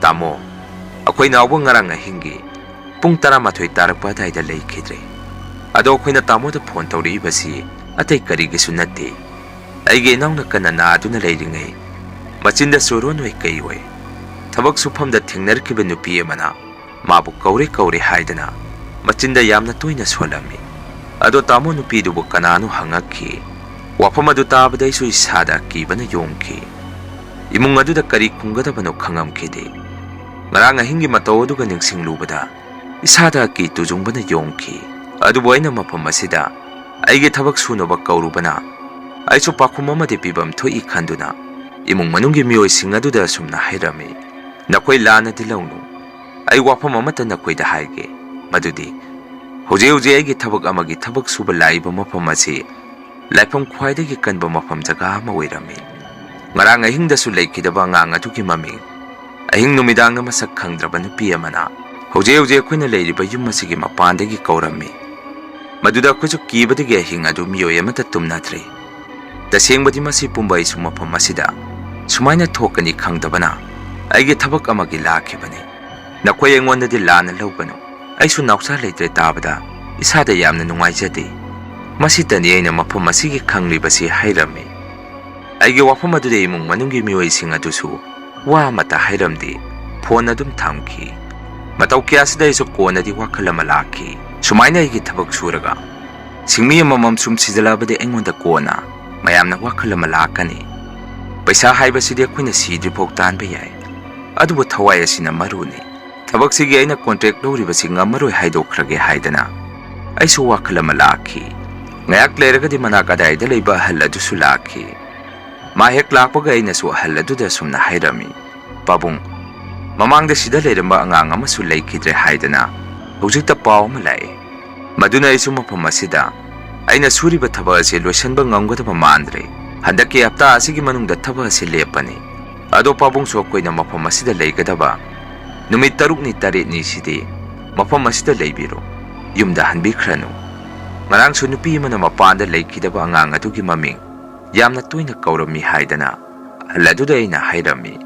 "ꯇꯥꯃꯣ, ꯑꯩꯈꯣꯏ ꯅꯥꯎꯕ ꯉꯔꯥꯡ ꯑꯍꯤꯡꯒꯤ ꯄꯨꯡ ꯇꯔꯥꯃꯥꯊꯣꯏ ꯇꯥꯔꯛꯄ ꯑꯗꯥꯏꯗ ꯂꯩꯈꯤꯗ꯭ꯔꯦ꯫ ꯑꯗꯣ ꯑꯩꯈꯣꯏꯅ ꯇꯥꯃꯣꯗ ꯐꯣꯟ ꯇꯧꯔꯛꯏꯕꯁꯤ ꯑꯇꯩ ꯀꯔꯤꯒꯤꯁꯨ ꯅꯠꯇꯦ꯫ ꯑꯩꯒꯤ ꯏꯅꯥꯎꯅ ꯀꯟꯅ ꯅꯥꯗꯨꯅ ꯂꯩꯔꯤꯉꯩ ꯃꯆꯤꯟꯗ ꯆꯣꯔꯣꯟ ꯑꯣꯏ ꯀꯩ ꯑꯣꯏ ꯊꯕꯛ ꯁꯨꯐꯝꯗ ꯊꯦꯡꯅꯔꯛꯈꯤꯕ ꯅꯨꯄꯤ ꯑꯃꯅ ꯃꯥꯕꯨ ꯀꯧꯔꯦ ꯀꯧꯔꯦ ꯍꯥꯏꯗꯅ ꯃꯆꯤꯟꯗ ꯌꯥꯝꯅ ꯇꯣꯏꯅ ꯁꯣꯜꯂꯝꯃꯤ꯫ ꯑꯗꯣ ꯇꯥꯃꯣ ꯅꯨꯄꯤꯗꯨꯕꯨ ꯀꯅꯥꯅꯣ ꯍꯪꯉꯛꯈꯤ꯫ ꯋꯥꯐꯝ ꯑꯗꯨ ꯇꯥꯕꯗ ꯑꯩꯁꯨ ꯏꯁꯥꯗ ꯑꯀꯤꯕꯅ ꯌꯣꯝꯈꯤ꯫ ꯏꯃꯨꯡ ꯑꯗꯨꯗ ꯀꯔꯤ ꯈꯨꯝꯒꯗꯕꯅꯣ ꯈꯪꯉꯝꯈꯤꯗꯦ꯫ ꯉꯔꯥꯡ ꯑꯍꯤꯡꯒꯤ ꯃꯇꯧ ꯑꯗꯨꯒ ꯅꯤꯡꯁꯤꯡꯂꯨꯕꯗ ꯏꯁꯥꯗ ꯑꯀꯤ ꯇꯨꯖꯨꯡꯕꯅ ꯌꯣꯝꯈꯤ꯫ ꯑꯗꯨꯕꯨ ꯑꯩꯅ ꯃꯐꯝ ꯑꯁꯤꯗ ꯑꯩꯒꯤ ꯊꯕꯛ ꯁꯨꯅꯕ ꯀꯧꯔꯨꯕꯅ ꯑꯩꯁꯨ ꯄꯥꯎꯈꯨꯝ ꯑꯃꯗꯤ ꯄꯤꯐꯝ ꯊꯣꯛꯏ ꯈꯟꯗꯨꯅ ꯏꯃꯨꯡ ꯃꯅꯨꯡꯒꯤ ꯃꯤꯑꯣꯏꯁꯤꯡ ꯑꯗꯨꯗ ꯑꯁꯨꯝꯅ ꯍꯥꯏꯔꯝꯃꯤ, "ꯅꯈꯣꯏ ꯂꯥꯟꯅꯗꯤ ꯂꯧꯅꯨ꯫ ꯑꯩ ꯋꯥꯐꯝ ꯑꯃꯠꯇ ꯅꯈꯣꯏꯗ ꯍꯥꯏꯒꯦ, ꯃꯗꯨꯗꯤ ꯍꯧꯖꯤꯛ ꯍꯧꯖꯤꯛ ꯑꯩꯒꯤ ꯊꯕꯛ ꯑꯃꯒꯤ ꯊꯕꯛ ꯁꯨꯕ ꯂꯥꯛꯏꯕ ꯃꯐꯝ ꯑꯁꯤ ꯂꯥꯏꯐꯝ ꯈ꯭ꯋꯥꯏꯗꯒꯤ ꯀꯟꯕ ꯃꯐꯝ ꯖꯒꯥ ꯑꯃ ꯑꯣꯏꯔꯝꯃꯤ꯫ ꯉꯔꯥꯡ ꯑꯍꯤꯡꯗꯁꯨ ꯂꯩꯈꯤꯗꯕ ꯑꯉꯥꯡ ꯑꯗꯨꯒꯤ ꯃꯃꯤꯡ ꯑꯍꯤꯡ ꯅꯨꯃꯤꯗꯥꯡꯗ ꯃꯁꯛ ꯈꯪꯗ꯭ꯔꯕ ꯅꯨꯄꯤ ꯑꯃꯅ ꯍꯧꯖꯤꯛ ꯍꯧꯖꯤꯛ ꯑꯩꯈꯣꯏꯅ ꯂꯩꯔꯤꯕ ꯌꯨꯝ ꯑꯁꯤꯒꯤ ꯃꯄꯥꯟꯗꯒꯤ ꯀꯧꯔꯝꯃꯤ꯫ ꯃꯗꯨꯗ ꯑꯩꯈꯣꯏꯁꯨ ꯀꯤꯕꯗꯒꯤ ꯑꯍꯤꯡ ꯑꯗꯨ ꯃꯤꯑꯣꯏ ꯑꯃꯠꯇ ꯇꯨꯝꯅꯗ꯭ꯔꯦ꯫ ꯇꯁꯦꯡꯕꯗꯤ ꯃꯁꯤ ꯄꯨꯝꯕ ꯑꯩꯁꯨ ꯃꯐꯝ ꯑꯁꯤꯗ ꯁꯨꯃꯥꯏꯅ ꯊꯣꯛꯀꯅꯤ ꯈꯪꯗꯕꯅ ꯑꯩꯒꯤ ꯊꯕꯛ ꯑꯃꯒꯤ ꯂꯥꯛꯈꯤꯕꯅꯤ꯫ ꯅꯈꯣꯏ ꯑꯩꯉꯣꯟꯗꯗꯤ ꯂꯥꯟꯅ ꯂꯧꯒꯅꯨ꯫ ꯑꯩꯁꯨ ꯅꯥꯎꯆꯥ ꯂꯩꯇ꯭ꯔꯦ ꯇꯥꯕꯗ ꯏꯁꯥꯗ ꯌꯥꯝꯅ ꯅꯨꯡꯉꯥꯏꯖꯗꯦ꯫ ꯃꯁꯤꯇꯅꯤ ꯑꯩꯅ ꯃꯐꯝ ꯑꯁꯤꯒꯤ ꯈꯪꯂꯤꯕꯁꯤ" ꯍꯥꯏꯔꯝꯃꯤ꯫ ꯑꯩꯒꯤ ꯋꯥꯐꯝ ꯑꯗꯨꯗ ꯏꯃꯨꯡ ꯃꯅꯨꯡꯒꯤ ꯃꯤꯑꯣꯏꯁꯤꯡ ꯑꯗꯨꯁꯨ ꯋꯥ ꯑꯃꯠꯇ ꯍꯥꯏꯔꯝꯗꯦ꯫ ꯐꯣꯟ ꯑꯗꯨꯝ ꯊꯝꯈꯤ꯫ ꯃꯇꯧ ꯀꯌꯥꯁꯤꯗ ꯑꯩꯁꯨ ꯀꯣꯟꯅꯗꯤ ꯋꯥꯈꯜ ꯑꯃ ꯂꯥꯛꯈꯤ꯫ ꯁꯨꯃꯥꯏꯅ ꯑꯩꯒꯤ ꯊꯕꯛ ꯁꯨꯔꯒ ꯁꯤꯡꯃꯤ ꯑꯃꯃꯝ ꯁꯨꯝ ꯁꯤꯖꯤꯜꯂꯛꯑꯕꯗꯤ ꯑꯩꯉꯣꯟꯗ ꯀꯣꯟꯅ ꯃꯌꯥꯝꯅ ꯋꯥꯈꯜ ꯑꯃ ꯂꯥꯛꯀꯅꯤ꯫ ꯄꯩꯁꯥ ꯍꯥꯏꯕꯁꯤꯗꯤ ꯑꯩꯈꯣꯏꯅ ꯁꯤꯗ꯭ꯔꯤꯐꯥꯎ ꯇꯥꯟꯕ ꯌꯥꯏ꯫ ꯑꯗꯨꯕꯨ ꯊꯋꯥꯏ ꯑꯁꯤꯅ ꯃꯔꯨꯅꯤ꯫ ꯊꯕꯛꯁꯤꯒꯤ ꯑꯩꯅ ꯀꯣꯟꯇ꯭ꯔꯦꯛ ꯂꯧꯔꯤꯕꯁꯤ ꯉꯝꯃꯔꯣꯏ ꯍꯥꯏꯗꯣꯛꯈ꯭ꯔꯒꯦ ꯍꯥꯏꯗꯅ ꯑꯩꯁꯨ ꯋꯥꯈꯜ ꯑꯃ ꯂꯥꯛꯈꯤ꯫ ꯉꯥꯏꯍꯥꯛ ꯂꯩꯔꯒꯗꯤ ꯃꯅꯥꯛ ꯑꯗꯥꯏꯗ ꯂꯩꯕ ꯑꯍꯜ ꯑꯗꯨꯁꯨ ꯂꯥꯛꯈꯤ꯫ ꯃꯥ ꯍꯦꯛ ꯂꯥꯛꯄꯒ ꯑꯩꯅꯁꯨ ꯑꯍꯜ ꯑꯗꯨꯗ ꯑꯁꯨꯝꯅ ꯍꯥꯏꯔꯝꯃꯤ, "ꯄꯥꯕꯨꯡ, ꯃꯃꯥꯡꯗ ꯁꯤꯗ ꯂꯩꯔꯝꯕ ꯑꯉꯥꯡ ꯑꯃꯁꯨ ꯂꯩꯈꯤꯗ꯭ꯔꯦ ꯍꯥꯏꯗꯅ ꯍꯧꯖꯤꯛꯇ ꯄꯥꯎ ꯑꯃ ꯂꯥꯛꯑꯦ꯫ ꯃꯗꯨꯅ ꯑꯩꯁꯨ ꯃꯐꯝ ꯑꯁꯤꯗ ꯑꯩꯅ ꯁꯨꯔꯤꯕ ꯊꯕꯛ ꯑꯁꯤ ꯂꯣꯏꯁꯤꯟꯕ ꯉꯝꯒꯗꯕ ꯃꯥꯟꯗ꯭ꯔꯦ꯫ ꯍꯟꯗꯛꯀꯤ ꯍꯞꯇꯥ ꯑꯁꯤꯒꯤ ꯃꯅꯨꯡꯗ ꯊꯕꯛ ꯑꯁꯤ ꯂꯦꯞꯄꯅꯤ꯫ ꯑꯗꯣ ꯄꯥꯕꯨꯡꯁꯨ ꯑꯩꯈꯣꯏꯅ ꯃꯐꯝ ꯑꯁꯤꯗ ꯂꯩꯒꯗꯕ ꯅꯨꯃꯤꯠ ꯇꯔꯨꯛꯅꯤ ꯇꯔꯦꯠꯅꯤ ꯁꯤꯗꯤ ꯃꯐꯝ ꯑꯁꯤꯗ ꯂꯩꯕꯤꯔꯣ, ꯌꯨꯝꯗ ꯍꯟꯕꯤꯈ꯭ꯔꯅꯨ"꯫ ꯉꯔꯥꯡꯁꯨ ꯅꯨꯄꯤ ꯑꯃꯅ ꯃꯄꯥꯟꯗ ꯂꯩꯈꯤꯗꯕ ꯑꯉꯥꯡ ꯑꯗꯨꯒꯤ ꯃꯃꯤꯡ ꯌꯥꯝꯅ ꯇꯣꯏꯅ ꯀꯧꯔꯝꯃꯤ ꯍꯥꯏꯗꯅ ꯑꯍꯜ ꯑꯗꯨꯗ ꯑꯩꯅ ꯍꯥꯏꯔꯝꯃꯤ꯫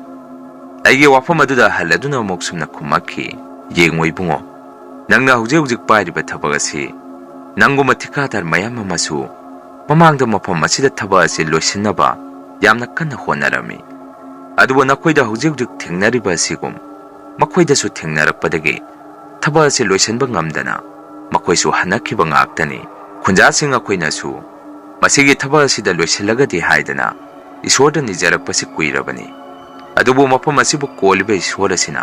ꯑꯩꯒꯤ ꯋꯥꯐꯝ ꯑꯗꯨꯗ ꯑꯍꯜ ꯑꯗꯨꯅ ꯑꯃꯨꯛ ꯁꯨꯝꯅ ꯈꯨꯝꯃꯛꯈꯤ, "ꯌꯦꯡꯉꯣ ꯏꯕꯨꯡꯉꯣ, ꯅꯪꯅ ꯍꯧꯖꯤꯛ ꯍꯧꯖꯤꯛ ꯄꯥꯏꯔꯤꯕ ꯊꯕꯛ ꯑꯁꯤ ꯅꯪꯒꯨꯝꯕ ꯊꯤꯀꯥꯗꯥꯔ ꯃꯌꯥꯝ ꯑꯃꯁꯨ ꯃꯃꯥꯡꯗ ꯃꯐꯝ ꯑꯁꯤꯗ ꯊꯕꯛ ꯑꯁꯤ ꯂꯣꯏꯁꯤꯟꯅꯕ ꯌꯥꯝꯅ ꯀꯟꯅ ꯍꯣꯠꯅꯔꯝꯃꯤ꯫ ꯑꯗꯨꯕꯨ ꯅꯈꯣꯏꯗ ꯍꯧꯖꯤꯛ ꯍꯧꯖꯤꯛ ꯊꯦꯡꯅꯔꯤꯕ ꯑꯁꯤꯒꯨꯝ ꯃꯈꯣꯏꯗꯁꯨ ꯊꯦꯡꯅꯔꯛꯄꯗꯒꯤ ꯊꯕꯛ ꯑꯁꯤ ꯂꯣꯏꯁꯤꯟꯕ ꯉꯝꯗꯅ ꯃꯈꯣꯏꯁꯨ ꯍꯟꯅꯈꯤꯕ ꯉꯥꯛꯇꯅꯤ꯫ ꯈꯨꯟꯖꯥꯁꯤꯡ ꯑꯩꯈꯣꯏꯅꯁꯨ ꯃꯁꯤꯒꯤ ꯊꯕꯛ ꯑꯁꯤꯗ ꯂꯣꯏꯁꯤꯜꯂꯒꯗꯤ ꯍꯥꯏꯗꯅ ꯏꯁꯣꯔꯗ ꯅꯤꯖꯔꯛꯄꯁꯤ ꯀꯨꯏꯔꯕꯅꯤ꯫ ꯑꯗꯨꯕꯨ ꯃꯐꯝ ꯑꯁꯤꯕꯨ ꯀꯣꯜꯂꯤꯕ ꯏꯁꯣꯔ ꯑꯁꯤꯅ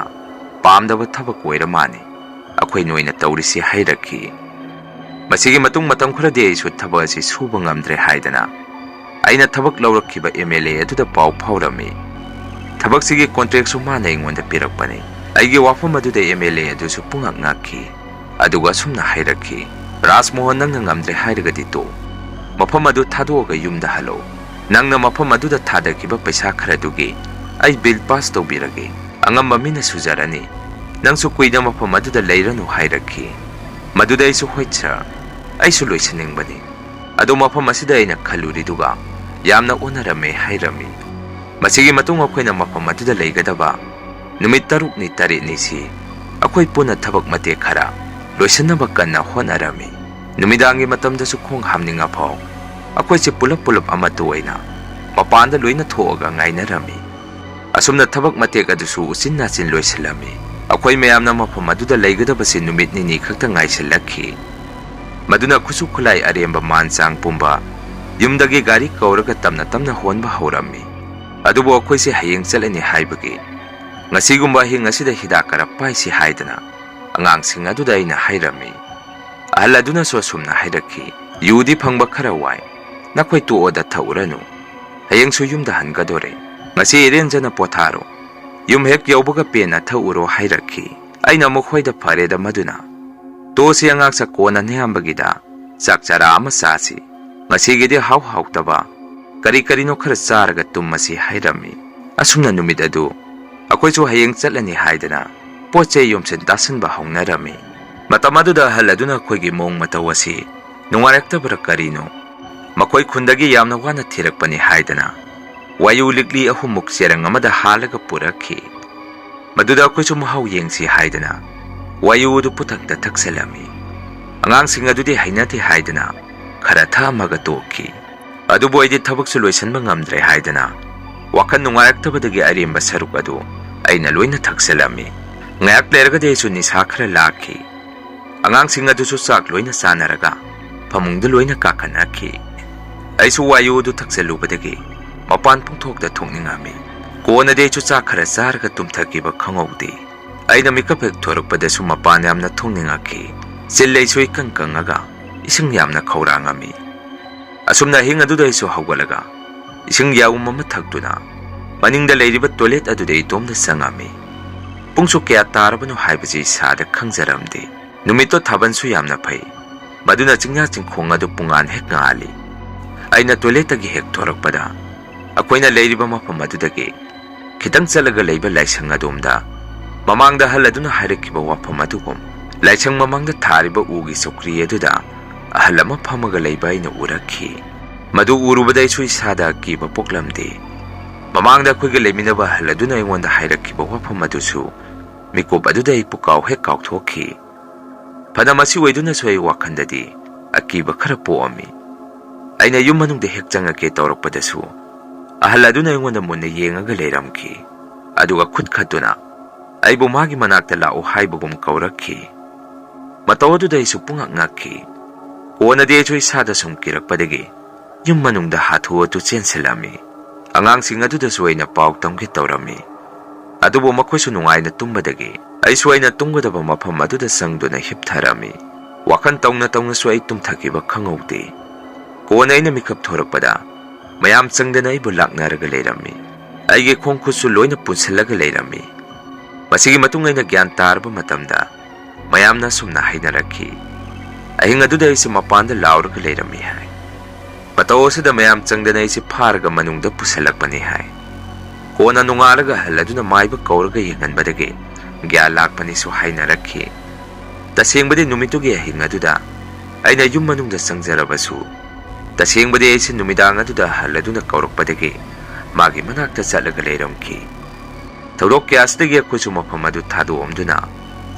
ꯄꯥꯝꯗꯕ ꯊꯕꯛ ꯑꯣꯏꯔ ꯃꯥꯜꯂꯤ ꯑꯩꯈꯣꯏꯅ ꯑꯣꯏꯅ ꯇꯧꯔꯤꯁꯤ" ꯍꯥꯏꯔꯛꯈꯤ꯫ ꯃꯁꯤꯒꯤ ꯃꯇꯨꯡ ꯃꯇꯝ ꯈꯔꯗꯤ ꯑꯩꯁꯨ ꯊꯕꯛ ꯑꯁꯤ ꯁꯨꯕ ꯉꯝꯗ꯭ꯔꯦ ꯍꯥꯏꯗꯅ ꯑꯩꯅ ꯊꯕꯛ ꯂꯧꯔꯛꯈꯤꯕ ꯑꯦꯝ ꯑꯦꯜ ꯑꯦ ꯑꯗꯨꯗ ꯄꯥꯎ ꯐꯥꯎꯔꯝꯃꯤ꯫ ꯊꯕꯛꯁꯤꯒꯤ ꯀꯣꯟꯇ꯭ꯔꯦꯛꯁꯨ ꯃꯥꯅ ꯑꯩꯉꯣꯟꯗ ꯄꯤꯔꯛꯄꯅꯤ꯫ ꯑꯩꯒꯤ ꯋꯥꯐꯝ ꯑꯗꯨꯗ ꯑꯦꯝ ꯑꯦꯜ ꯑꯦ ꯑꯗꯨꯁꯨ ꯄꯨꯡꯉꯛ ꯉꯛꯈꯤ꯫ ꯑꯗꯨꯒ ꯑꯁꯨꯝꯅ ꯍꯥꯏꯔꯛꯈꯤ, "ꯔꯥꯖꯃꯣꯍꯟ, ꯅꯪꯅ ꯉꯝꯗ꯭ꯔꯦ ꯍꯥꯏꯔꯒꯗꯤ ꯇꯣꯛ꯫ ꯃꯐꯝ ꯑꯗꯨ ꯊꯥꯗꯣꯛꯑꯒ ꯌꯨꯝꯗ ꯍꯜꯂꯣ꯫ ꯅꯪꯅ ꯃꯐꯝ ꯑꯗꯨꯗ ꯊꯥꯗꯈꯤꯕ ꯄꯩꯁꯥ ꯈꯔꯗꯨꯒꯤ ꯑꯩ ꯕꯤꯜ ꯄꯥꯁ ꯇꯧꯕꯤꯔꯒꯦ꯫ ꯑꯉꯝꯕ ꯃꯤꯅ ꯁꯨꯖꯔꯅꯤ꯫ ꯅꯪꯁꯨ ꯀꯨꯏꯅ ꯃꯐꯝ ꯑꯗꯨꯗ ꯂꯩꯔꯅꯨ" ꯍꯥꯏꯔꯛꯈꯤ꯫ ꯃꯗꯨꯗ ꯑꯩꯁꯨ, "ꯍꯣꯏ ꯁꯥꯔ, ꯑꯩꯁꯨ ꯂꯣꯏꯁꯤꯟꯅꯤꯡꯕꯅꯤ꯫ ꯑꯗꯣ ꯃꯐꯝ ꯑꯁꯤꯗ ꯑꯩꯅ ꯈꯜꯂꯨꯔꯤꯗꯨꯒ ꯌꯥꯝꯅ ꯑꯣꯟꯅꯔꯝꯃꯦ" ꯍꯥꯏꯔꯝꯃꯤ꯫ ꯃꯁꯤꯒꯤ ꯃꯇꯨꯡ ꯑꯩꯈꯣꯏꯅ ꯃꯐꯝ ꯑꯗꯨꯗ ꯂꯩꯒꯗꯕ ꯅꯨꯃꯤꯠ ꯇꯔꯨꯛꯅꯤ ꯇꯔꯦꯠꯅꯤꯁꯤ ꯑꯩꯈꯣꯏ ꯄꯨꯟꯅ ꯊꯕꯛ ꯃꯇꯦꯛ ꯈꯔ ꯂꯣꯏꯁꯤꯟꯅꯕ ꯀꯟꯅ ꯍꯣꯠꯅꯔꯝꯃꯤ꯫ ꯅꯨꯃꯤꯗꯥꯡꯒꯤ ꯃꯇꯝꯗꯁꯨ ꯈꯣꯡ ꯍꯥꯝꯅꯤꯡꯉꯐꯥꯎ ꯑꯩꯈꯣꯏꯁꯦ ꯄꯨꯂꯞ ꯄꯨꯂꯞ ꯑꯃꯠꯇ ꯑꯣꯏꯅ ꯃꯄꯥꯟꯗ ꯂꯣꯏꯅ ꯊꯣꯛꯑꯒ ꯉꯥꯏꯅꯔꯝꯃꯤ꯫ ꯑꯁꯨꯝꯅ ꯊꯕꯛ ꯃꯇꯦꯛ ꯑꯗꯨꯁꯨ ꯎꯆꯤꯟ ꯅꯥꯆꯤꯟ ꯂꯣꯏꯁꯤꯜꯂꯝꯃꯤ꯫ ꯑꯩꯈꯣꯏ ꯃꯌꯥꯝꯅ ꯃꯐꯝ ꯑꯗꯨꯗ ꯂꯩꯒꯗꯕꯁꯤ ꯅꯨꯃꯤꯠ ꯅꯤꯅꯤ ꯈꯛꯇ ꯉꯥꯏꯁꯤꯜꯂꯛꯈꯤ꯫ ꯃꯗꯨꯅ ꯈꯨꯠꯁꯨ ꯈꯨꯠꯂꯥꯏ ꯑꯔꯦꯝꯕ ꯃꯥꯟ ꯆꯥꯡ ꯄꯨꯝꯕ ꯌꯨꯝꯗꯒꯤ ꯒꯥꯔꯤ ꯀꯧꯔꯒ ꯇꯞꯅ ꯇꯞꯅ ꯍꯣꯟꯕ ꯍꯧꯔꯝꯃꯤ꯫ ꯑꯗꯨꯕꯨ ꯑꯩꯈꯣꯏꯁꯦ ꯍꯌꯦꯡ ꯆꯠꯂꯅꯤ ꯍꯥꯏꯕꯒꯤ ꯉꯁꯤꯒꯨꯝꯕ ꯑꯍꯤꯡ ꯑꯁꯤꯗ ꯍꯤꯗꯥꯛ ꯈꯔ ꯄꯥꯏꯁꯤ ꯍꯥꯏꯗꯅ ꯑꯉꯥꯡꯁꯤꯡ ꯑꯗꯨꯗ ꯑꯩꯅ ꯍꯥꯏꯔꯝꯃꯤ꯫ ꯑꯍꯜ ꯑꯗꯨꯅꯁꯨ ꯑꯁꯨꯝꯅ ꯍꯥꯏꯔꯛꯈꯤ, "ꯌꯨꯗꯤ ꯐꯪꯕ ꯈꯔ ꯋꯥꯏ, ꯅꯈꯣꯏ ꯇꯣꯛꯑꯣꯗ, ꯊꯛꯎꯔꯅꯨ꯫ ꯍꯌꯦꯡꯁꯨ ꯌꯨꯝꯗ ꯍꯟꯒꯗꯣꯔꯦ꯫ ꯉꯁꯤ ꯏꯔꯦꯟꯖꯅ ꯄꯣꯊꯥꯔꯣ꯫ ꯌꯨꯝ ꯍꯦꯛ ꯌꯧꯕꯒ ꯄꯦꯟꯅ ꯊꯛꯎꯔꯣ" ꯍꯥꯏꯔꯛꯈꯤ꯫ ꯑꯩꯅ ꯑꯃꯨꯛ, "ꯍꯣꯏꯗ, ꯐꯔꯦꯗ ꯃꯗꯨꯅ꯫ ꯇꯣꯛꯑꯁꯤ ꯑꯉꯥꯡꯁꯥ, ꯀꯣꯟꯅ ꯅꯌꯥꯝꯕꯒꯤꯗ ꯆꯥꯛ ꯆꯔꯥ ꯑꯃ ꯆꯥꯁꯤ꯫ ꯉꯁꯤꯒꯤꯗꯤ ꯍꯥꯎ ꯍꯥꯎꯇꯕ ꯀꯔꯤ ꯀꯔꯤꯅꯣ ꯈꯔ ꯆꯥꯔꯒ ꯇꯨꯝꯃꯁꯤ" ꯍꯥꯏꯔꯝꯃꯤ꯫ ꯑꯁꯨꯝꯅ ꯅꯨꯃꯤꯠ ꯑꯗꯨ ꯑꯩꯈꯣꯏꯁꯨ ꯍꯌꯦꯡ ꯆꯠꯂꯅꯤ ꯍꯥꯏꯗꯅ ꯄꯣꯠ ꯆꯩ ꯌꯣꯝꯁꯤꯟ ꯇꯥꯁꯤꯟꯕ ꯍꯧꯅꯔꯝꯃꯤ꯫ ꯃꯇꯝ ꯑꯗꯨꯗ ꯑꯍꯜ ꯑꯗꯨꯅ ꯑꯩꯈꯣꯏꯒꯤ ꯃꯑꯣꯡ ꯃꯇꯧ ꯑꯁꯤ ꯅꯨꯡꯉꯥꯏꯔꯛꯇꯕꯔꯥ ꯀꯔꯤꯅꯣ, ꯃꯈꯣꯏ ꯈꯨꯟꯗꯒꯤ ꯌꯥꯝꯅ ꯋꯥꯅ ꯊꯤꯔꯛꯄꯅꯤ ꯍꯥꯏꯗꯅ ꯋꯥꯌꯨ ꯂꯤꯛꯂꯤ ꯑꯍꯨꯝꯃꯨꯛ ꯆꯦꯔꯪ ꯑꯃꯗ ꯍꯥꯜꯂꯒ ꯄꯨꯔꯛꯈꯤ꯫ ꯃꯗꯨꯗ ꯑꯩꯈꯣꯏꯁꯨ ꯃꯍꯥꯎ ꯌꯦꯡꯁꯤ ꯍꯥꯏꯗꯅ ꯋꯥꯌꯨ ꯑꯗꯨ ꯄꯨꯊꯛꯇ ꯊꯛꯆꯜꯂꯝꯃꯤ꯫ ꯑꯉꯥꯡꯁꯤꯡ ꯑꯗꯨꯗꯤ ꯍꯩꯅꯗꯦ ꯍꯥꯏꯗꯅ ꯈꯔ ꯊꯛꯑꯝꯃꯒ ꯇꯣꯛꯈꯤ꯫ ꯑꯗꯨꯕꯨ ꯑꯩꯗꯤ ꯊꯕꯛꯁꯨ ꯂꯣꯏꯁꯤꯟꯕ ꯉꯝꯗ꯭ꯔꯦ ꯍꯥꯏꯗꯅ ꯋꯥꯈꯜ ꯅꯨꯡꯉꯥꯏꯔꯛꯇꯕꯗꯒꯤ ꯑꯔꯦꯝꯕ ꯁꯔꯨꯛ ꯑꯗꯨ ꯑꯩꯅ ꯂꯣꯏꯅ ꯊꯛꯆꯜꯂꯝꯃꯤ꯫ ꯉꯥꯏꯍꯥꯛ ꯂꯩꯔꯒꯗꯤ ꯑꯩꯁꯨ ꯅꯤꯁꯥ ꯈꯔ ꯂꯥꯛꯈꯤ꯫ ꯑꯉꯥꯡꯁꯤꯡ ꯑꯗꯨꯁꯨ ꯆꯥꯛ ꯂꯣꯏꯅ ꯆꯥꯅꯔꯒ ꯐꯃꯨꯡꯗ ꯂꯣꯏꯅ ꯀꯥꯈꯠꯅꯈꯤ꯫ ꯑꯩꯁꯨ ꯋꯥꯌꯨ ꯑꯗꯨ ꯊꯛꯆꯜꯂꯨꯕꯗꯒꯤ ꯃꯄꯥꯟ ꯄꯨꯡꯊꯣꯛꯇ ꯊꯣꯛꯅꯤꯡꯉꯝꯃꯤ꯫ ꯀꯣꯟꯅꯗꯤ ꯑꯩꯁꯨ ꯆꯥꯛ ꯈꯔ ꯆꯥꯔꯒ ꯇꯨꯝꯊꯈꯤꯕ ꯈꯪꯍꯧꯗꯦ꯫ ꯑꯩꯅ ꯃꯤꯀꯞ ꯍꯦꯛ ꯊꯣꯔꯛꯄꯗꯁꯨ ꯃꯄꯥꯟ ꯌꯥꯝꯅ ꯊꯣꯛꯅꯤꯡꯉꯛꯈꯤ꯫ ꯆꯤꯜ ꯑꯩꯁꯨ ꯏꯀꯪ ꯀꯪꯉꯒ ꯏꯁꯤꯡ ꯌꯥꯝꯅ ꯈꯧꯔꯥꯡꯉꯝꯃꯤ꯫ ꯑꯁꯨꯝꯅ ꯑꯍꯤꯡ ꯑꯗꯨꯗ ꯑꯩꯁꯨ ꯍꯧꯒꯠꯂꯒ ꯏꯁꯤꯡ ꯌꯥꯎꯝ ꯑꯃ ꯊꯛꯇꯨꯅ ꯃꯅꯤꯡꯗ ꯂꯩꯔꯤꯕ ꯇꯣꯏꯂꯦꯠ ꯑꯗꯨꯗ ꯏꯇꯣꯝꯗ ꯆꯪꯉꯝꯃꯤ꯫ ꯄꯨꯡꯁꯨ ꯀꯌꯥ ꯇꯥꯔꯕꯅꯣ ꯍꯥꯏꯕꯁꯤ ꯏꯁꯥꯗ ꯈꯪꯖꯔꯝꯗꯦ꯫ ꯅꯨꯃꯤꯠꯇꯣ ꯊꯥꯕꯜꯁꯨ ꯌꯥꯝꯅ ꯐꯩ꯫ ꯃꯗꯨꯅ ꯆꯤꯡꯌꯥ ꯆꯤꯡꯈꯣꯡ ꯑꯗꯨ ꯄꯨꯡꯉꯥꯟ ꯍꯦꯛ ꯉꯥꯜꯂꯤ꯫ ꯑꯩꯅ ꯇꯣꯏꯂꯦꯠꯇꯒꯤ ꯍꯦꯛ ꯊꯣꯔꯛꯄꯗ ꯑꯩꯈꯣꯏꯅ ꯂꯩꯔꯤꯕ ꯃꯐꯝ ꯑꯗꯨꯗꯒꯤ ꯈꯤꯇꯪ ꯆꯠꯂꯒ ꯂꯩꯕ ꯂꯥꯏꯁꯪ ꯑꯗꯣꯝꯗ ꯃꯃꯥꯡꯗ ꯑꯍꯜ ꯑꯗꯨꯅ ꯍꯥꯏꯔꯛꯈꯤꯕ ꯋꯥꯐꯝ ꯑꯗꯨꯒꯨꯝ ꯂꯥꯏꯁꯪ ꯃꯃꯥꯡꯗ ꯊꯥꯔꯤꯕ ꯎꯒꯤ ꯆꯧꯀ꯭ꯔꯤ ꯑꯗꯨꯗ ꯑꯍꯜ ꯑꯃ ꯐꯝꯃꯒ ꯂꯩꯕ ꯑꯩꯅ ꯎꯔꯛꯈꯤ꯫ ꯃꯗꯨ ꯎꯔꯨꯕꯗ ꯑꯩꯁꯨ ꯏꯁꯥꯗ ꯑꯀꯤꯕ ꯄꯣꯛꯂꯝꯗꯦ꯫ ꯃꯃꯥꯡꯗ ꯑꯩꯈꯣꯏꯒ ꯂꯩꯃꯤꯟꯅꯕ ꯑꯍꯜ ꯑꯗꯨꯅ ꯑꯩꯉꯣꯟꯗ ꯍꯥꯏꯔꯛꯈꯤꯕ ꯋꯥꯐꯝ ꯑꯗꯨꯁꯨ ꯃꯤꯀꯨꯞ ꯑꯗꯨꯗ ꯑꯩ ꯄꯨꯀꯥꯎ ꯍꯦꯛ ꯀꯥꯎꯊꯣꯛꯈꯤ꯫ ꯐꯅ ꯃꯁꯤ ꯑꯣꯏꯗꯨꯅꯁꯨ ꯑꯩ ꯋꯥꯈꯜꯗꯗꯤ ꯑꯀꯤꯕ ꯈꯔ ꯄꯣꯛꯑꯝꯃꯤ꯫ ꯑꯩꯅ ꯌꯨꯝ ꯃꯅꯨꯡꯗ ꯍꯦꯛ ꯆꯪꯉꯛꯀꯦ ꯇꯧꯔꯛꯄꯗꯁꯨ ꯑꯍꯜ ꯑꯗꯨꯅ ꯑꯩꯉꯣꯟꯗ ꯃꯨꯟꯅ ꯌꯦꯡꯉꯒ ꯂꯩꯔꯝꯈꯤ꯫ ꯑꯗꯨꯒ ꯈꯨꯠ ꯈꯠꯇꯨꯅ ꯑꯩꯕꯨ ꯃꯥꯒꯤ ꯃꯅꯥꯛꯇ ꯂꯥꯛꯎ ꯍꯥꯏꯕꯒꯨꯝ ꯀꯧꯔꯛꯈꯤ꯫ ꯃꯇꯧ ꯑꯗꯨꯗ ꯑꯩꯁꯨ ꯄꯨꯡꯉꯛ ꯉꯛꯈꯤ꯫ ꯀꯣꯟꯅꯗꯤ ꯑꯩꯁꯨ ꯏꯁꯥꯗ ꯁꯨꯝ ꯀꯤꯔꯛꯄꯗꯒꯤ ꯌꯨꯝ ꯃꯅꯨꯡꯗ ꯍꯥꯊꯨ ꯍꯥꯊꯨ ꯆꯦꯟꯁꯤꯜꯂꯝꯃꯤ꯫ ꯑꯉꯥꯡꯁꯤꯡ ꯑꯗꯨꯗꯁꯨ ꯑꯩꯅ ꯄꯥꯎ ꯇꯝꯒꯦ ꯇꯧꯔꯝꯃꯤ꯫ ꯑꯗꯨꯕꯨ ꯃꯈꯣꯏꯁꯨ ꯅꯨꯡꯉꯥꯏꯅ ꯇꯨꯝꯕꯗꯒꯤ ꯑꯩꯁꯨ ꯑꯩꯅ ꯇꯨꯝꯒꯗꯕ ꯃꯐꯝ ꯑꯗꯨꯗ ꯆꯪꯗꯨꯅ ꯍꯤꯞꯊꯔꯝꯃꯤ꯫ ꯋꯥꯈꯜ ꯇꯧꯅ ꯇꯧꯅꯁꯨ ꯑꯩ ꯇꯨꯝꯊꯈꯤꯕ ꯈꯪꯍꯧꯗꯦ꯫ ꯀꯣꯟꯅ ꯑꯩꯅ ꯃꯤꯀꯞ ꯊꯣꯔꯛꯄꯗ ꯃꯌꯥꯝ ꯆꯪꯗꯅ ꯑꯩꯕꯨ ꯂꯥꯛꯅꯔꯒ ꯂꯩꯔꯝꯃꯤ꯫ ꯑꯩꯒꯤ ꯈꯣꯡ ꯈꯨꯠꯁꯨ ꯂꯣꯏꯅ ꯄꯨꯟꯁꯤꯜꯂꯒ ꯂꯩꯔꯝꯃꯤ꯫ ꯃꯁꯤꯒꯤ ꯃꯇꯨꯡ ꯑꯩꯅ ꯒ꯭ꯌꯥꯟ ꯇꯥꯔꯕ ꯃꯇꯝꯗ ꯃꯌꯥꯝꯅ ꯑꯁꯨꯝꯅ ꯍꯥꯏꯅꯔꯛꯈꯤ, "ꯑꯍꯤꯡ ꯑꯗꯨꯗ ꯑꯩꯁꯦ ꯃꯄꯥꯟꯗ ꯂꯥꯎꯔꯒ ꯂꯩꯔꯝꯃꯤ" ꯍꯥꯏ꯫ ꯃꯇꯧ ꯑꯁꯤꯗ ꯃꯌꯥꯝ ꯆꯪꯗꯅ ꯑꯩꯁꯦ ꯐꯥꯔꯒ ꯃꯅꯨꯡꯗ ꯄꯨꯁꯜꯂꯛꯄꯅꯤ ꯍꯥꯏ꯫ ꯀꯣꯟꯅ ꯅꯣꯡꯉꯥꯜꯂꯒ ꯑꯍꯜ ꯑꯗꯨꯅ ꯃꯥꯏꯕ ꯀꯧꯔꯒ ꯌꯦꯡꯍꯟꯕꯗꯒꯤ ꯒ꯭ꯌꯥꯟ ꯂꯥꯛꯄꯅꯤꯁꯨ ꯍꯥꯏꯅꯔꯛꯈꯤ꯫ ꯇꯁꯦꯡꯕꯗꯤ ꯅꯨꯃꯤꯠꯇꯨꯒꯤ ꯑꯍꯤꯡ ꯑꯗꯨꯗ ꯑꯩꯅ ꯌꯨꯝ ꯃꯅꯨꯡꯗ ꯆꯪꯖꯔꯕꯁꯨ, ꯇꯁꯦꯡꯕꯗꯤ ꯑꯩꯁꯦ ꯅꯨꯃꯤꯗꯥꯡ ꯑꯗꯨꯗ ꯑꯍꯜ ꯑꯗꯨꯅ ꯀꯧꯔꯛꯄꯗꯒꯤ ꯃꯥꯒꯤ ꯃꯅꯥꯛꯇ ꯆꯠꯂꯒ ꯂꯩꯔꯝꯈꯤ꯫ ꯊꯧꯗꯣꯛ ꯀꯌꯥꯁꯤꯗꯒꯤ ꯑꯩꯈꯣꯏꯁꯨ ꯃꯐꯝ ꯑꯗꯨ ꯊꯥꯗꯣꯛꯑꯝꯗꯨꯅ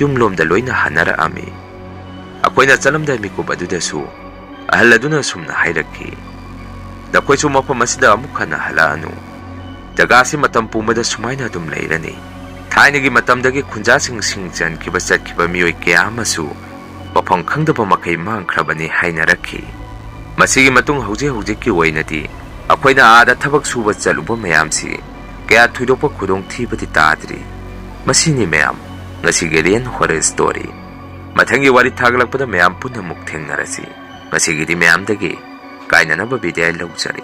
ꯌꯨꯝꯂꯣꯝꯗ ꯂꯣꯏꯅ ꯍꯟꯅꯔꯛꯑꯝꯃꯤ꯫ ꯑꯩꯈꯣꯏꯅ ꯆꯠꯂꯝꯗꯥꯏ ꯃꯤꯀꯨꯞ ꯑꯗꯨꯗꯁꯨ ꯑꯍꯜ ꯑꯗꯨꯅ ꯑꯁꯨꯝꯅ ꯍꯥꯏꯔꯛꯈꯤ, "ꯅꯈꯣꯏꯁꯨ ꯃꯐꯝ ꯑꯁꯤꯗ ꯑꯃꯨꯛ ꯍꯟꯅ ꯍꯜꯂꯛꯑꯅꯨ꯫ ꯖꯒꯥꯁꯤ ꯃꯇꯝ ꯄꯨꯝꯕꯗ ꯁꯨꯃꯥꯏꯅ ꯑꯗꯨꯝ ꯂꯩꯔꯅꯤ꯫ ꯊꯥꯏꯅꯒꯤ ꯃꯇꯝꯗꯒꯤ ꯈꯨꯟꯖꯥꯁꯤꯡ ꯁꯤꯡ ꯆꯟꯈꯤꯕ ꯆꯠꯈꯤꯕ ꯃꯤꯑꯣꯏ ꯀꯌꯥ ꯑꯃꯁꯨ ꯃꯐꯝ ꯈꯪꯗꯕ ꯃꯈꯩ ꯃꯥꯡꯈ꯭ꯔꯕꯅꯤ" ꯍꯥꯏꯅꯔꯛꯈꯤ꯫ ꯃꯁꯤꯒꯤ ꯃꯇꯨꯡ ꯍꯧꯖꯤꯛ ꯍꯧꯖꯤꯛꯀꯤ ꯑꯣꯏꯅꯗꯤ ꯑꯩꯈꯣꯏꯅ ꯑꯥꯗ ꯊꯕꯛ ꯁꯨꯕ ꯆꯠꯂꯨꯕ ꯃꯌꯥꯝꯁꯤ ꯀꯌꯥ ꯊꯣꯏꯗꯣꯛꯄ ꯈꯨꯗꯣꯡꯊꯤꯕꯗꯤ ꯇꯥꯗ꯭ꯔꯤ꯫ ꯃꯁꯤꯅꯤ ꯃꯌꯥꯝ, ꯉꯁꯤꯒꯤ Real Horror Story꯫ ꯃꯊꯪꯒꯤ ꯋꯥꯔꯤ ꯊꯥꯒꯠꯂꯛꯄꯗ ꯃꯌꯥꯝ ꯄꯨꯟꯅ ꯑꯃꯨꯛ ꯊꯦꯡꯅꯔꯁꯤ꯫ ꯉꯁꯤꯒꯤꯗꯤ ꯃꯌꯥꯝꯗꯒꯤ ꯀꯥꯏꯅꯅꯕ ꯕꯤꯗꯥꯏ ꯂꯧꯖꯔꯤ꯫